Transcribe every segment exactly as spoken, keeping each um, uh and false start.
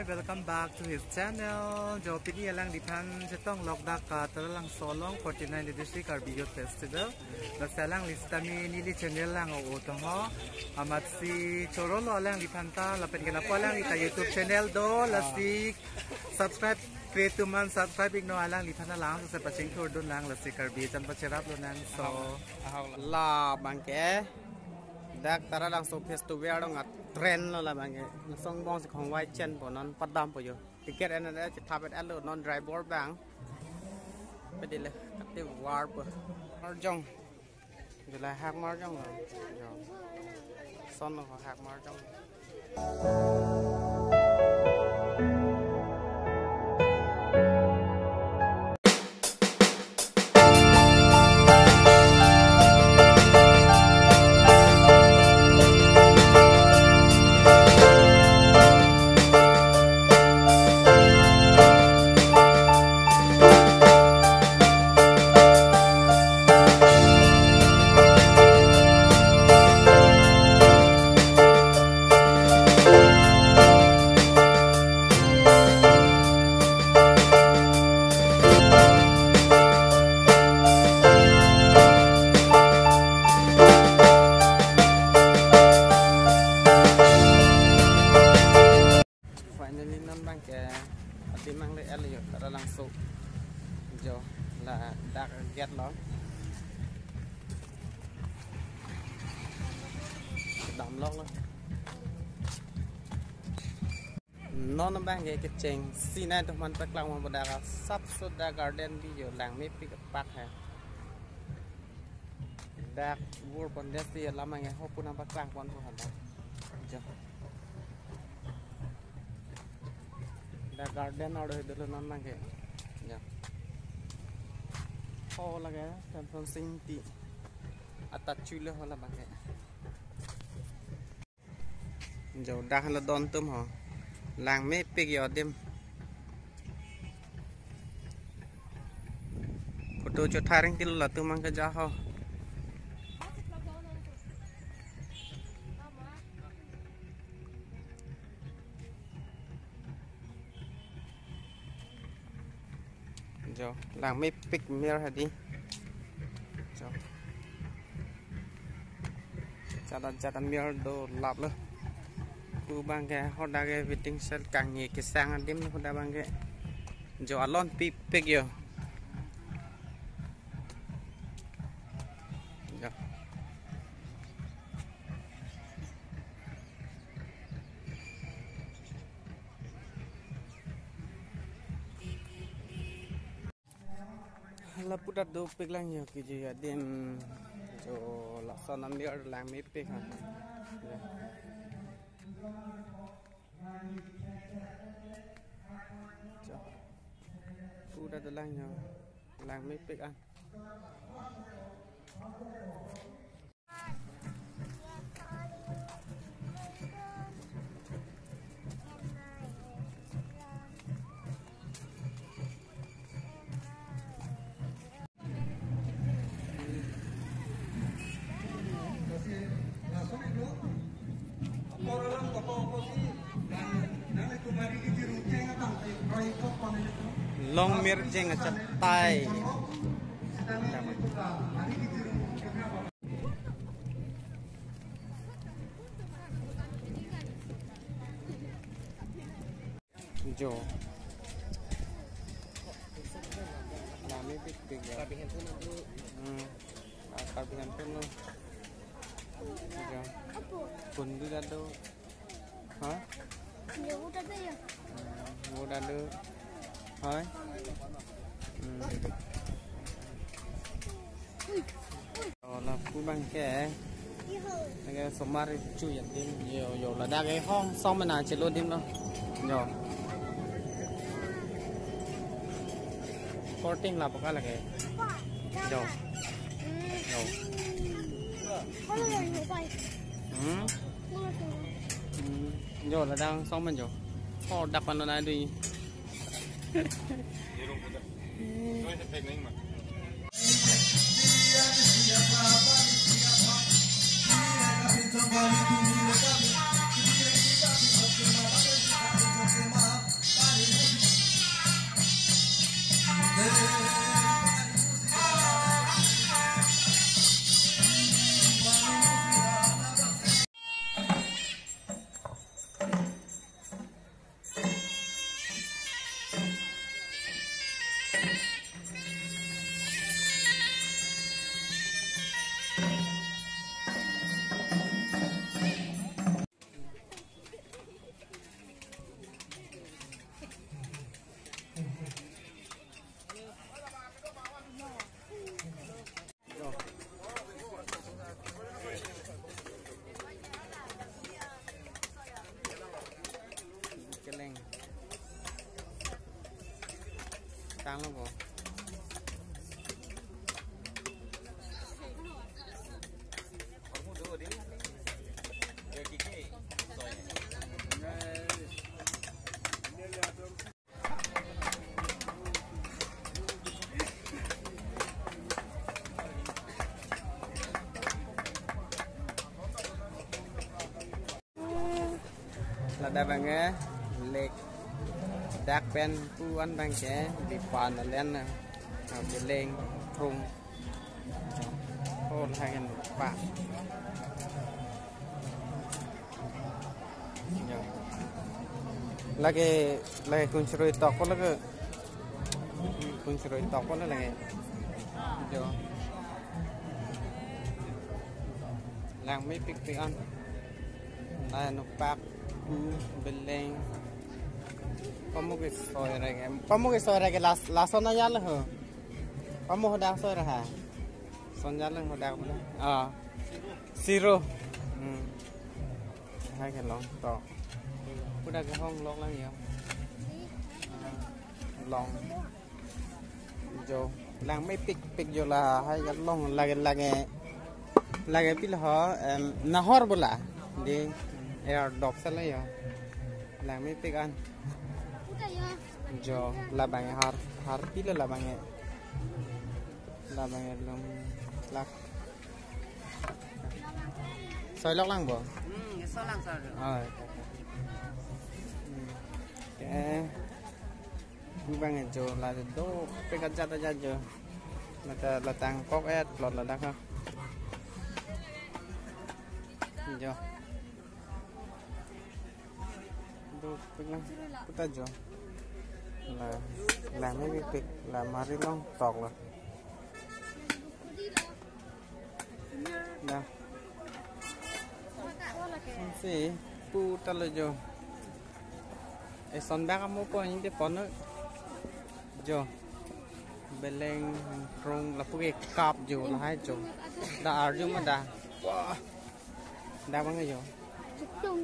Welcome back to his channel. Jo pini alangliphan chetong lok dak ka Taralangso along forty-nine District Karbi Youth Festival. Lasi alangli sitame neli channel lang o tong ho. Amatsi chorolo alangliphan ta lapen ke lapu alangli ta YouTube channel do, lasi subscribe kre atum an subscribe iknon, alangliphan ta lang se pachingthur dun lang, lasi Karbi chan pacherap lonang so. Labang ke dak Taralangso festival along a trend lo labang ke. Song bong si khongwai chen po, non padam po jo. Ticket en en chethap et alo, non driver bang. Pedile kati war po. Marjong. Jula hak marjong lo. Jo. Son lo hak marjong. Finally non bang ke adim nangle-el jo Taralangso. Jo ladak gate lo. Dam lok lo. Non bang ke kecheng sinai to man paklang mo bodak asap soda garden bi jo langmepik apak he. Dak bur pon desi alam bang ke ho pu nangpaklang pon pu hadak. Jo. Dak garden order dulu non bang ke. Jo. Ho lake Samson Singti. Ata chulo ho labang ke. Jo dak hala don atum ho. Langmepik jo adim. Photo chotharing kilo latum angke ja ho. Jo, langmepik mir hadi. Jo. Jada jada mir do lap lo. Pu bang ke hoda ke waiting shed kangni kesang adim hoda bang ke. Jo alon pipik jo. Jo. Lapu ta dopik lang jo kiji adim jo lason amir langmepik ha. Jo. Pu ta dolang jo langmepik an. Long mir jeng achatai. Jo. Langmepik pik ya. Karbi Hempun itu. Hmm. Ah, Karbi Hempun lo. Jo. Kundi ado. Ha? Ya, udah deh ya. Hmm, udah deh. Hai. Hmm. Wih, wih. Lapu bang ke. Lake somar chu ya dim. Jo, jo ladak ke hong song mena chelo dim lo. Jo. Korting lapu ka lake. Jo. Jo. Hmm. Hmm. Jo ladak song men jo. Oh, dak pan lo na dui. Ang lo bo. Ladak abang ke lake dak pen pu-an abang ke di pan alen na. Ah, Beleng, Krung. Oh, lahai kan pa. Jo. Lake, lake kun chiroi tok ko lake. Kun chiroi tok ko lake. Jo. Langmepikpik an. Ladak nokpak, pu, Beleng. Pamu kesoi reke. Pamu kesoi reke las, lason ajat lo ho. Pamu hadak soi ra ha. Son ajat lo hadak bole. Ah. Siro. Hmm. Hai ke long to. Kuda ke hong lok lang ya. Ah. Long. Jo, langmepikpik jo lahai ke long lake, lake, lake pilo ho, em, nahor bola. Di, air dock sala jo. Langmepik an. Jo, labang har, har pilo labang e. Labang e long lak. Soi lok lang bo? Hmm, soi lang sir. Oh, okay. Hmm. Okay. Pu abang e jo la dopik ajat ajat jo. Lata latang kok et plot ladak ha. Jo. Dopik lang. Puta jo. La, langmepikpik la mari long tok lo. Dah. Si, puta lo jo. Eson bak amu pon, inte pon no. Jo. Beleng, Krung, lapu ke kap jo, lahai jo. Dak arju ma dak. Wah. Dak abang jo. Chitung,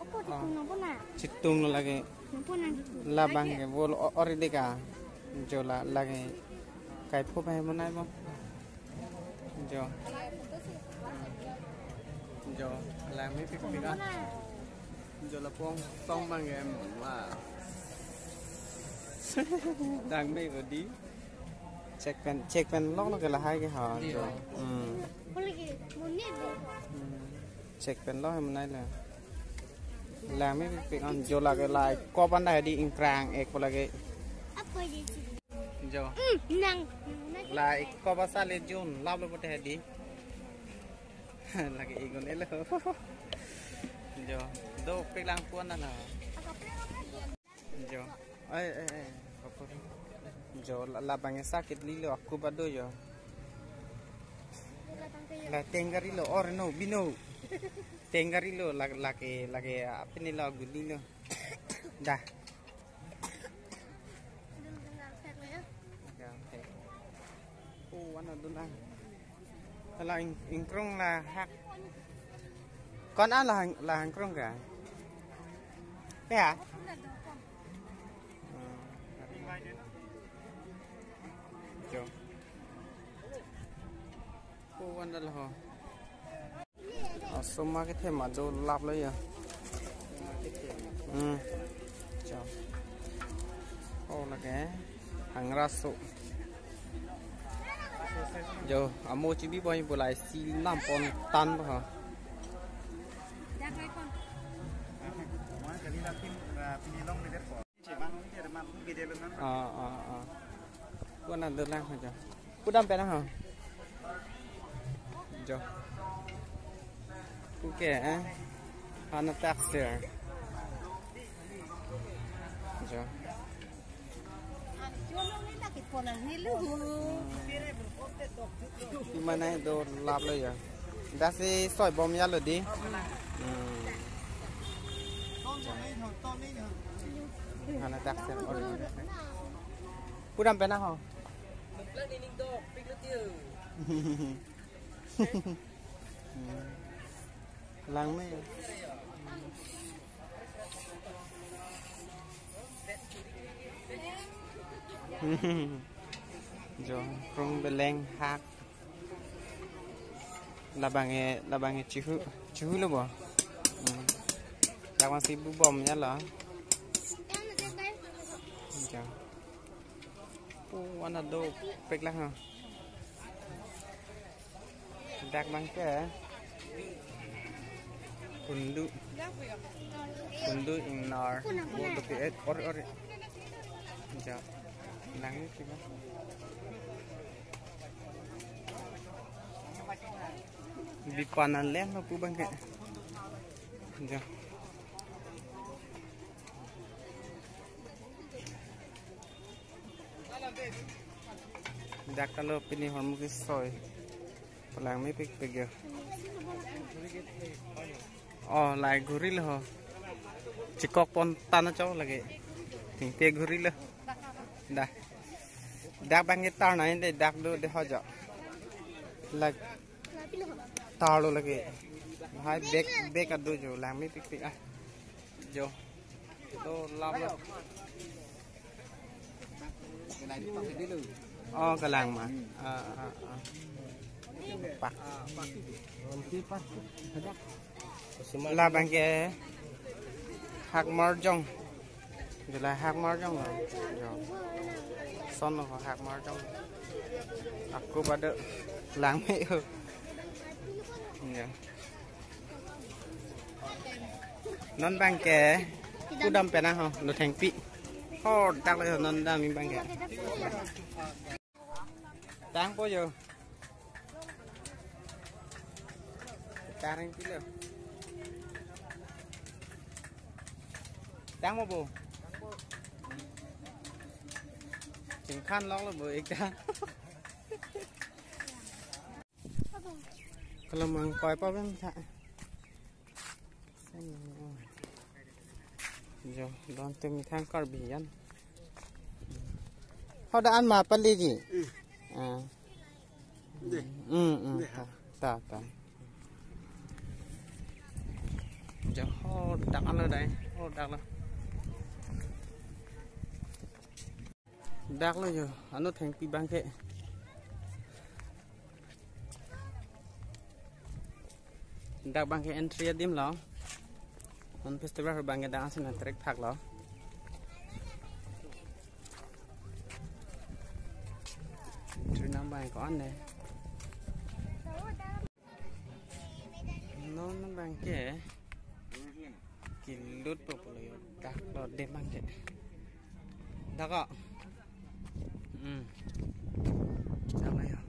opo chitung, opo na? Chitung lo lake. Opo na chitung? Labang ke bol o-, ori deka. Jo la lake. Kai phu pai mo nai mo. Jo. Jo, langmepikpik an. Jo la pong tong abang em. Wah. Dang me ko di. Check pen, check pen lok lok ke lahai ke ha. Jo. Hmm. Hmm. Check pen lok hem nai la. Langmepikpik an jo lake lai. Kopan dah di ingkrang ek ko lake. Apa di sini? Jo. Hmm, nang. Lai ko basa le jun lap lo pote di. Lake igun elo. Jo. Dopik lang pon na. Jo. Ai, ai, ai. Jo, la, labang e sakit lilo aku bado jo. La tenggarilo or no bino. Tenggarilo la, lake, lake apa ni lagu lilo. Dah. Okay, okay. Oh, ano dun ang. Hala ing-, ingkrung lahak. Kon a lahang, lahang krung ka? Ya? Hmm. Jo. Oh, ano lo ho. Asoma kethe ma jo lap lo ya. Hmm. Jo. Oh, lake. Hangraso. Jo, amo chibi boy bolai si nam pon tan ba ha. Ah, ah, ah. Ko na dolang ha jo. Pudam pen ha. Jo. Oke, eh. Hana taxi. Jo. Imana do lap lo ya. Dasi soi bom ya lo di. Hmm. Hana taxi. Pudam pen ho. Hmm. Lang me. Jo, krung beleng hak. Labang ke, labang ke chihu, chihu lo bo. Hmm. Labang si bubom ya lo. Jo. Oh, wana do pek lang ha. Dak abang ke kundu. Kundu ingnar. Bo do ke et or or. Ja. Nang ni sih. Bipanan lem lo pu abang ke. Ja. Dak ta lo pini hormu ke soi. Palang mepik pik ya. Oh, lai ghuri lo ho. Chikok pon tana chau lagi. Tingte ghuri lo. Dah. Dak abang ke tar na inde dak do de ho jo. Lag tar lo lagi. Hai bek bek adu jo lang mepik pik ah. Jo. To lam lo. Oh, kalang ma. Ah, ah, ah. Pak. Labang ke hak marjong. Jula hak marjong lo. Jo. Son lo hak marjong. Ako pada lang me ho. Ya. Non abang ke kudam pen aho, lo thengpi. Ho, dak lo non dam abang ke. Tangpo jo. Tareng pilo. Tangpo bo. Chingkhan lok lo bo ekta. Kalau mangkoi pa bem tha. Jo, don tum thang Karbi an. Ho da an ma pali ji. Hmm. Ah. Deh. Hmm, hmm. Deh, ha. Ta, ta, ta. Jo, ho dak an lo dai. Ho dak lo. Dak lo jo, ano thengpi abang ke. Dak abang ke entry adim lo. Non festival abang ke dak asin trek thak lo. Entry nang abang ko-an ne. Non abang ke kelut po pulo jo, dak lo dam abang ke. Dak ko. Hmm. Dak lo jo.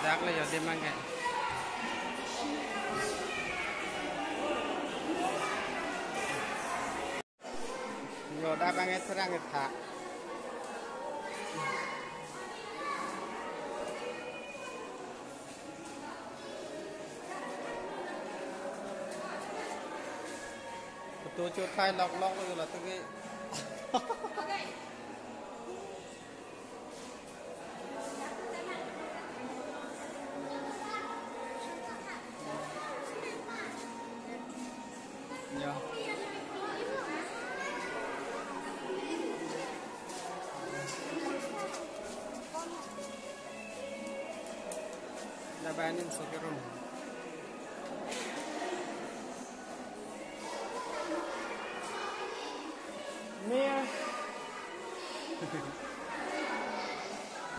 Dak lo jo dam abang ke. Jo dak abang ke therang ke tha. Photo chot khai lok lok lo latum ke. Ya. Labanin so ke room. Mir.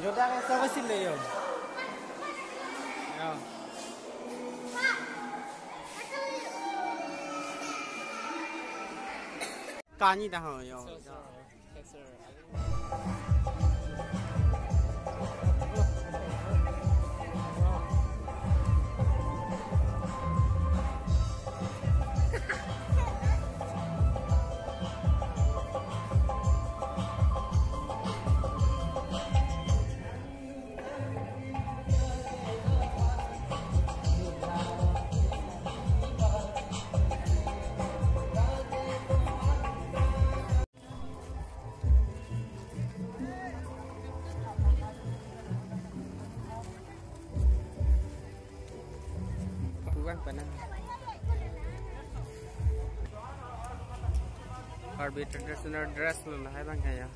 Jo dak ke sapa sih le jo? Jo. Kani dah ho jo. Karbi traditional dress lo lahai abang ya.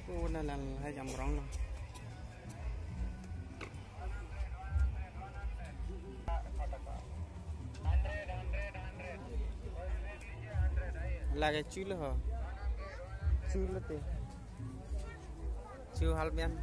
Oh, na lang hai jam rong na. Lake chulo ho. Chulo te. Chu half yan.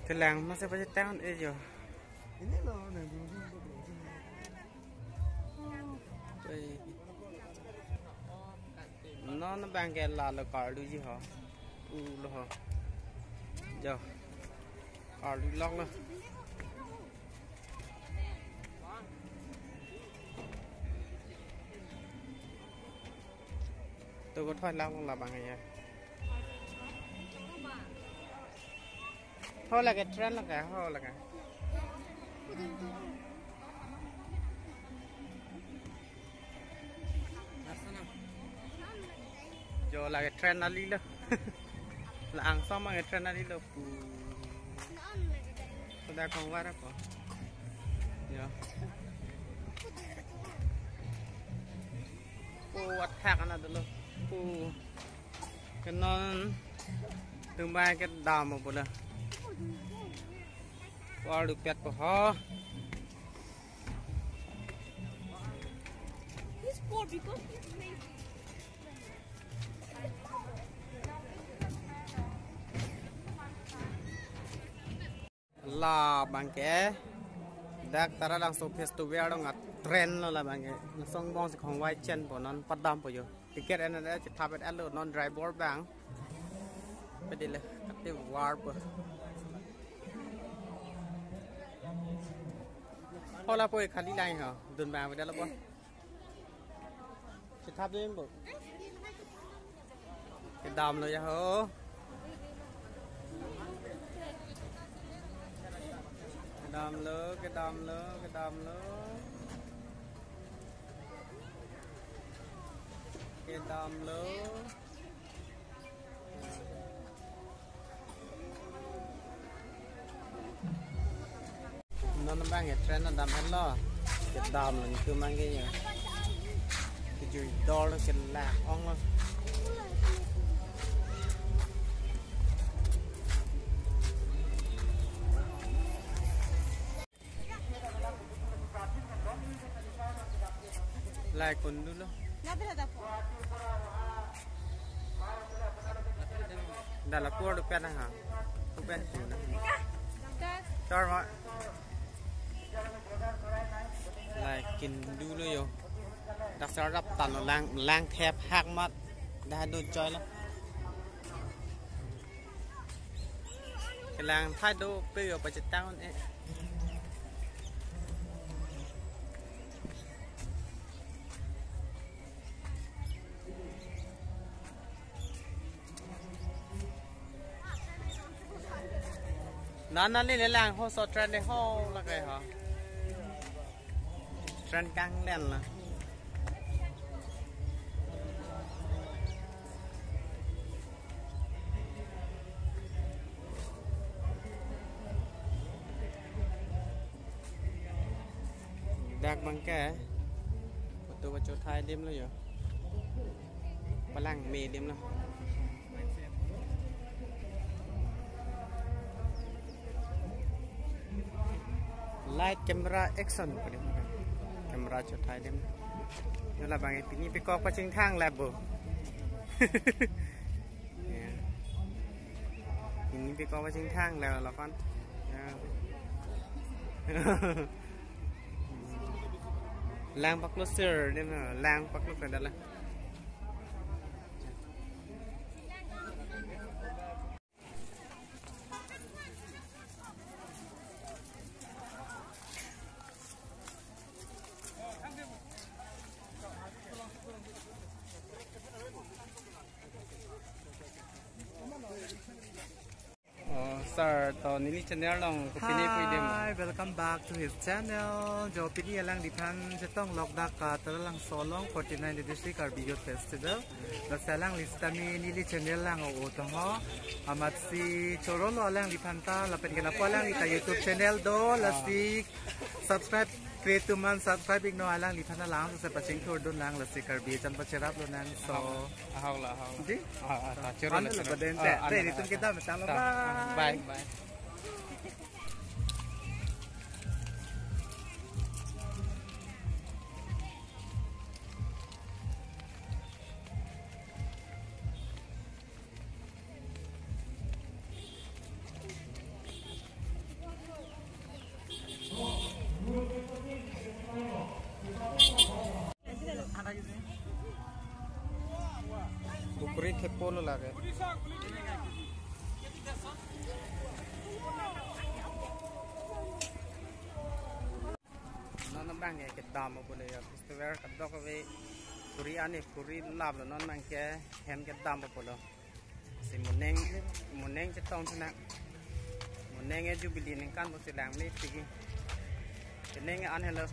Kelang masa pachetang eh jo. Ini lo, nang dulu. Oi. Non abang ke lalo karlu ji ho. U lo ho. Jo. Karlu lok lo. To ko thoi lang labang ya. Ho lake train lake, ho lake. Jo lake train ali lo. La angsong abang train ali lo pu. Sudah kong wara ko. Jo. Pu athak ana dolo. Pu. Ke non tumbai kedam po la. Karlu pet po ho. He's poor because he's lazy. Labang ke dak Taralangso festival along a train lo labang ke. Song bong si khongwai chen po non padam po jo. Ticket en ada chethap et alo non driver abang. Pedi le kate war po. Hola po khali lang ho. Dun bang pedi lo po. Chethap dun po. Kedam lo ya ho. Kedam lo, kedam lo, kedam lo. Kedam lo. Non abang ke train adam helo. Kedam lo nitu abang ke ya. Kejui dol ke la ong lo. Lai kundu lo. Dala kuar dupen ha. Dupen tu na. Chor ma. Lai kindu lo jo. Dak sarap tan lo lang, lang thep hak mat. Dah do joy lo. Kelang thai do pe jo pachetang eh. Nana le le lang ho so train le ho lake ho. Train kanglen la. Dak abang ke. Photo kachethai adim lo jo. Palang me adim lo. Light camera action. Camera chethai adim. Yo labang pini pekok pachingthang labo. Ya. Pini pekok pachingthang labo lapan. Lang paklo sir, dia na, lang paklo kena lah. Oh, sir, to neli channel along kopine pu idem. Hi, welcome back to his channel. Jo pini alangliphan chetong lokdak ka Taralangso along forty-nine District Karbi Youth Festival. Lasi alangli sitame neli channel along o tong ho. Amatsi choro lo alangliphan ta lapen ke lapu alangli ta YouTube channel do, lasi subscribe, create to man subscribe iknon, alangliphan alang se pachingthur dun lang, lasi Karbi chan pacherap lonang so. Ahok la, ahok la. Di? Ah, ah, ta, choro la, ano la choro. Baden. Ah, te, ano te, la, itum ah, kita ah, matang ta, bye. Bye, bye. Pukri thepo lo lake. Non abang ke kedam pulo ya, festival kadokave puri ani puri lap lo, non abang ke hem kedam pulo. Si moneng, moneng chetong sina. Moneng e Jubilee ningkan pusi lang ni tigi. Moneng e an helo.